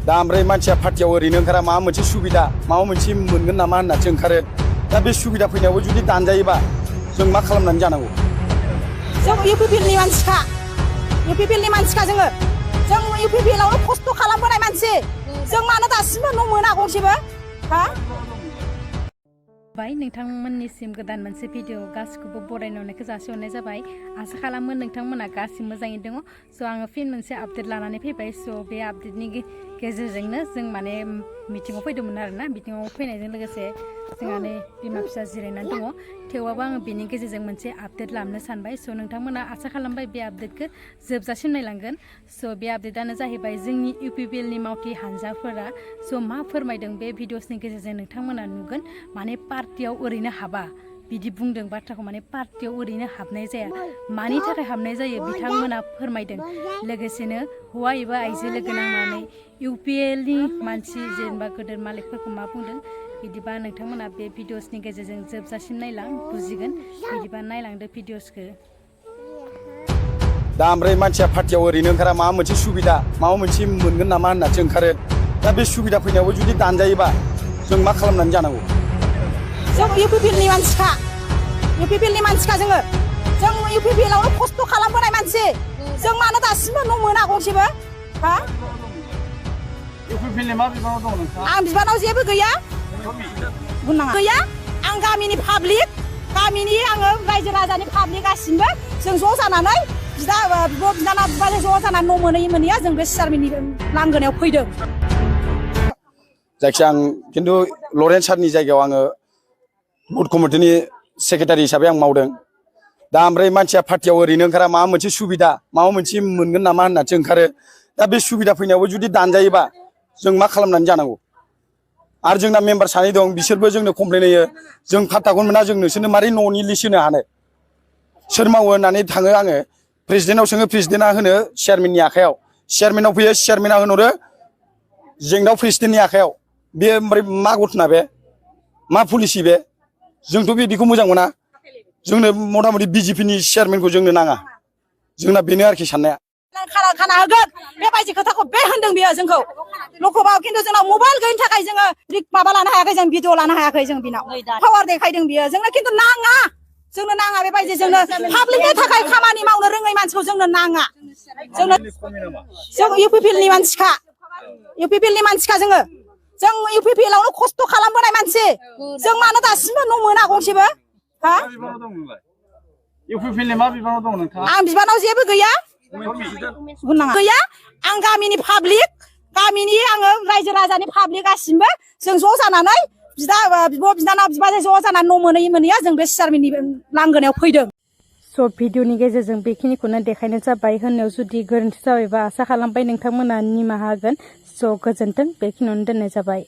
दा ओमफ्राय मानसिया पार्टियाव ओरैनो ओंखारा माबा मोनसे सुबिदा माबा मोनसे मोनगोन नामा होननासो ओंखारो दा बे सुबिदा फैनायावबो जुदि दानजायोबा जों मा खालामनानै जानांगौ जों इउपिपिएलनि मानसिखा इउपिपिएलनि मानसिखा जों इउपिपिएलआवनो खस्थ' खालामबोनाय मानसि जों मानो दासिमबो न' मोना गंसेबो हा नोंथांमोननिसिम गोदान मोनसे भिडिअ गासिखौबो बरायनायखौ जासिहरनाय जाबाय आसा खालामो नोंथांमोना गासिबो मोजाङै दङ स' आङो फिन मोनसे आपडेट लानानै फैबाय स' बे आपडेटनि गेजेरजोंनो जों माने मिटिङाव फैदोंमोन आरोना मिटिङाव फैनायजों लोगोसे जोंहा नै बिमा फिसा जिरायनानै दङ थेवबाबो आङो बेनि गेजेरजों मोनसे आपडेट लाबोनो सानबाय स' नोंथांमोना आसा खालामबाय बे आपडेटखौ जोबजासिम नायलांगोन स' बे आपडेटानो जाहैबाय जोंनि इउपिपिएलनि मावथि हानजाफोरा स' मा फोरमायदों बे भिडिअसनि गेजेरजों नोंथांमोना नुगोन माने पार्टियाव ओरैनो हाबा बिदि बुंदों बाथ्राखौ माने पार्टियाव ओरैनो हाबनाय जाया मानि थाखाय हाबनाय जायो बिथांमोना फोरमायदों लोगोसेनो हौवा एबा आइजो लोगो नांनानै इउपिएलनि मानसि जेनेबा गोदोर मालिकफोरखौ मा बुंदों बिदिबा नोंथांमोना बे भिडिअसनि गेजेरजों जोबजासिम नायलां बुजिगोन बिदिबा नायलांदो भिडिअसखौ दा ओमफ्राय मानसिया पार्टियाव ओरैनो ओंखारा माबा मोनसे सुबिदा माबा मोनसे मोनगोन नामा होननासो ओंखारो दा बे सुबिदा फैनायावबो जुदि दानजायोबा जों मा खालामनानै जानांगौ जों इउपिपिएलनि मानसिखा इउपिपिएलनि मानसिखा जों इउपिपिएलआवनो खस्थ' खालामबोनाय मानसि जों मानो दासिमबो न' मोना गंसेबो हा इउपिपिएलनि मा बिबानाव दङ नोंथाङा आं बिबानाव जेबो गैया गैया आं गामिनि पाब्लिक गामिनि आङो रायजो राजानि पाब्लिक गासिबो जों ज' जानानै बिब' बिनानाव बिबाजै ज' जानानै न' मोनैया जों बे चेयारमेननि लांगोनायाव फैदों जायखिया आं खिन्थु लरेन्स सारनि जायगायाव आङो बुथ कमिटिनि सेक्रेटारि हिसाबै आं मावदों दा ओमफ्राय मानसिया पार्टियाव ओरैनो ओंखारा माबा मोनसे सुबिदा माबा मोनसे मोनगोन नामा होननासो ओंखारो दा बे सुबिदा फैनायावबो जुदि दानजायोबा जों मा खालामनानै जानांगौ आरो जोंना मेम्बार सानै दं बिसोरबो जोंनो कमप्लेन होयो जों पात्ताखौनो मोना जों नोंसोरनो मारै न'नि लिस्ट होनो हानो सोर मावो होननानै थाङो आङो प्रेसिडेन्टनाव सोङो प्रेसिडेन्टआ होनो चेयारमेननि आखायाव चेयारमेनाव फैयो चेयारमेना होनहरो जेंनाव प्रेसिडेन्टनि आखायाव बे ओमफ्राय मा घटना बे मा पलिसि बे जोंथ' बिदिखौ मोजां मोना जोंनो मथा मथि बिजेपिनि चेयारमेनखौ जोंनो नाङा जोंना बेनो आरोखि साननाया खाना होगोन बेबायदि खोथाखौ बे होनदों बियो जोंखौ लकसभायाव खिन्थु जोंनाव मबाइल गैयिनि थाखाय जोङो माबा लानो हायाखै जों भिडिअ लानो हायाखै जों बिनाव पावार देखायदों बियो जोंनो खिन्थु जोंनो नाङा बेबायदि जोंनो पाब्लिकनि थाखाय खामानि मावनो रोङै मानसिखौ जोंनो नाङा जों इउपिपिएलनि मानसिखा इउपिपिएलनि मानसिखा जों इउपिपिएलआवनो खस्थ' खालामबोनाय मानसि जों मानो दासिमबो न' मोना गंसेबो हा इउपिपिएलनि मा बिबानाव दङ नोंथाङा आं बिबानाव जेबो गैया गैया आं गामिनि पाब्लिक गामिनि आङो रायजो राजानि पाब्लिक गासिबो जों ज' जानानै बिब' बिनानाव बिबाजै ज' जानानै न' मोनैया जों बे चेयारमेननि लांगोनायाव फैदों स' भिडिअनि गेजेरजों बेखिनिखौनो देखायनाय जाबाय होननायाव जुदि गोरोन्थि जाबायबा आसा खालामबाय नोंथांमोना निमाहा होगोन स' गोजोन्थों बेखिनियावनो दोननाय जाबाय।